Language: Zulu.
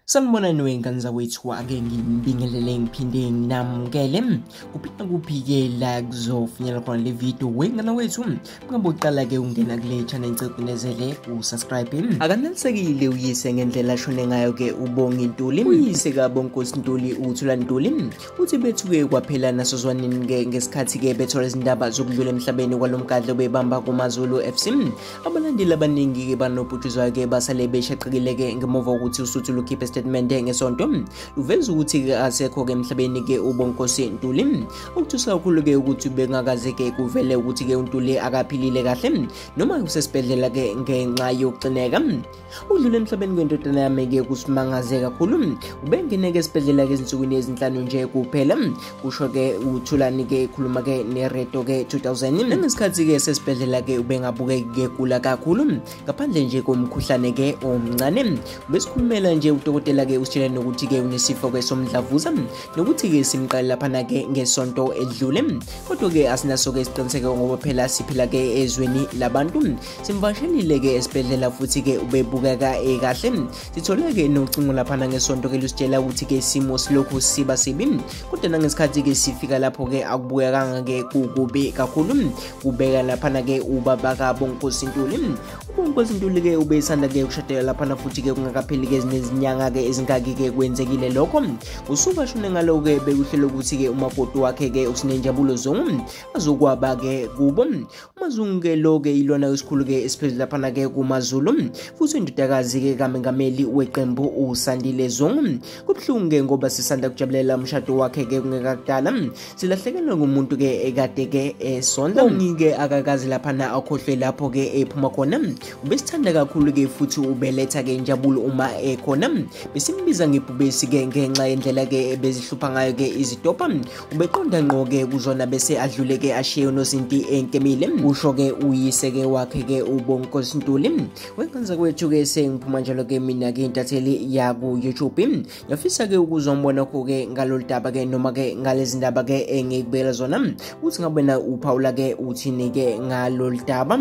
Sanibonani wey'ngane zakwethu, ake nginibingelele ngiphinde nginamukele kuphinda kuphi-ke la kuzofinyela khona le video wey'ngane wethu. Kungabe uqala-ke ungena kule channel, ngicela usubscribe. Akanelisekile uyise ngendlela ashone ngayo-ke uBongi Ntuli. Uyise kaBonginkosi Ntuli uThulani Ntuli uthi bethuke kwaphela nasozwanini-ke ngesikhathi-ke bethola izindaba zokudlula emhlabeni kwalo mgadli obebamba kuMaZulu FC. Abalandeli abaningi-ke banobhutshuzwayo-ke basale beshaqekile-ke ngemuva kokuthi uSuthu lukhiphe statement ngesonto luveza ukuthi asekho ke emhlabeni ke uBonginkosi Ntuli. Ukuthusa kakhulu ke ukuthi bengakaze ke kuvele ukuthi ke uNtuli akaphilile kahle noma usesibhedlela ke ngenxa yokuxineka. Udlule emhlabeni kwendodana yami ke kusimangaze kakhulu, ubengene ke esibhedlela ke ezinsukwini ezinhlanu nje kuphela, kusho ke uThulani ke ekhuluma ke neRedo ke 2000. Ngesikhathi ke sesibhedlela ke ubengabukeki ke kula kakhulu ngaphandle nje komkhuhlane ke omncane. Ubesikhulumela nje udokotela ke usitshela nokuthi ke unesifo ke somdlavuza nokuthi ke simqale laphana ke ngesonto edlule, kodwa ke asinaso ke isiqiniseko ngoba phela siphila ke ezweni labantu. Simvakashelile ke esibhedlela futhi ke ubebukeka kahle. Sithole ke nocingo laphana ngesonto ke lusitshela ukuthi ke isimo silokhu siba sibi, kodwa nangesikhathi ke sifika lapho ke akubukekanga ke kukubi kakhulu, kubeka laphana ke ubaba kaBonginkosi Ntuli. UBonginkosi Ntuli ke ubesanda ke ukushadela laphana futhi ke kungakapheli ke nezinyanga ke ezingaki ke kwenzekile lokho. Usuka shone ngalo ke bekuhlelo ukuthi ke umakoti wakhe ke uSinenjabulo Zungu azokwaba ke kubo. UMaZungu ke lo ke ilona esikhulu ke esiphezulu laphana ke kuMaZulu futhi indodakazi ke kaMengameli weqembu uSandile Zungu. Kubuhlungu ke ngoba sisanda kujabulela umshado wakhe ke kungekakudala, silahlekelwe ngumuntu ke ekade ke esondla. Bongi ke akakazi laphana akhohlwe lapho ke ephuma khona. Ubesithanda kakhulu ke futhi ubeletha ke injabulo uma ekhona. Besimbiza ngebhubesi ke ngenxa yendlela ke ebezihlupha ngayo ke izitopa. Ubeqonda ngqo ke kuzona bese adlule ke ashiye unozinti enkemile, kusho ke uyise ke wakhe ke uBonginkosi Ntuli. Wengane kwethu ke sengiphuma njalo ke mina ke intatheli ya ku YouTube. Ngiyafisa ke ukuzwa umbono wakho ke ngalolu daba ke noma ke ngalezi ndaba ke engikubekela zona, uthi ngabe na uphawula ke uthini ke ngalolu daba.